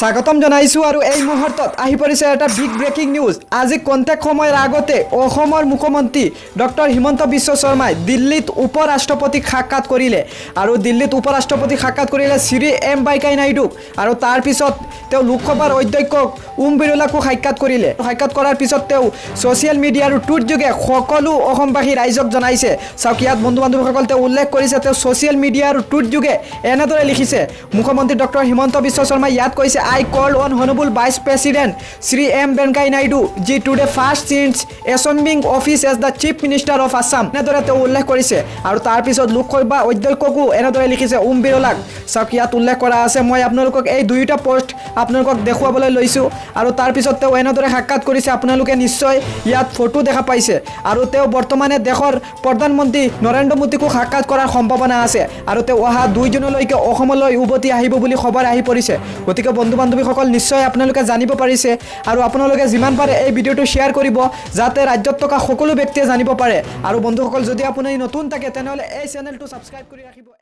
স্বাগতম জনাইছোঁ। আৰু এই মুহূৰ্তত আহি পৰিছে এটা বিগ ব্ৰেকিং নিউজ। আজি কন্টেক সময়ৰ আগতে অসমৰ মুখ্যমন্ত্ৰী ডক্টৰ হিমন্ত বিশ্ব শৰ্মাই দিল্লীত উপ ৰাষ্ট্ৰপতিক সাক্ষাৎ কৰিলে আৰু দিল্লীত উপ ৰাষ্ট্ৰপতিক সাক্ষাৎ কৰিলে শ্ৰী এম ভেংকায়া নাইডুক। আৰু তাৰপিছত তেওঁ লোকসভাৰ অধ্যক্ষ ওম বিৰলাকো সাক্ষাৎ কৰিলে। সাক্ষাৎ কৰাৰ পিছত তেওঁ ছ'চিয়েল মিডিয়া আৰু টুইট যোগে সকলো অসমবাসী ৰাইজক জনাইছে। চাওক ইয়াত বন্ধু বান্ধৱীসকল, তেওঁ উল্লেখ কৰিছে, তেওঁ ছ'চিয়েল মিডিয়া আৰু টুইট যোগে এনেদৰে লিখিছে। মুখ্যমন্ত্ৰী ডক্টৰ হিমন্ত বিশ্ব শৰ্মাই ইয়াত কৈছে, "I call on Honourable Vice President Shri M Venkaiah Naidu ji today, first since assuming office as the Chief Minister of Assam." এনেদৰে তেওঁ উল্লেখ কৰিছে। আৰু তাৰপিছত লোকসভা অধ্যক্ষকো এনেদৰে লিখিছে, ওম বিৰলাক। চাওক, ইয়াত উল্লেখ কৰা আছে। মই আপোনালোকক এই দুয়োটা পষ্ট আপোনালোকক দেখুৱাবলৈ লৈছোঁ। আৰু তাৰপিছত তেওঁ এনেদৰে সাক্ষাৎ কৰিছে। আপোনালোকে নিশ্চয় ইয়াত ফটো দেখা পাইছে। আৰু তেওঁ বৰ্তমানে দেশৰ প্ৰধানমন্ত্ৰী নৰেন্দ্ৰ মোদীকো সাক্ষাৎ কৰাৰ সম্ভাৱনা আছে আৰু তেওঁ অহা 2 জুনলৈকে অসমলৈ উভতি আহিব বুলি খবৰ আহি পৰিছে। গতিকে বন্ধু বান্ধৱীসকল, নিশ্চয় আপোনালোকে জানিব পাৰিছে আৰু আপোনালোকে যিমান পাৰে এই ভিডিঅ'টো শ্বেয়াৰ কৰিব, যাতে ৰাজ্যত থকা সকলো ব্যক্তিয়ে জানিব পাৰে। আৰু বন্ধুসকল, যদি আপুনি নতুন থাকে, তেনেহ'লে এই চেনেলটো ছাবস্ক্ৰাইব কৰি ৰাখিব।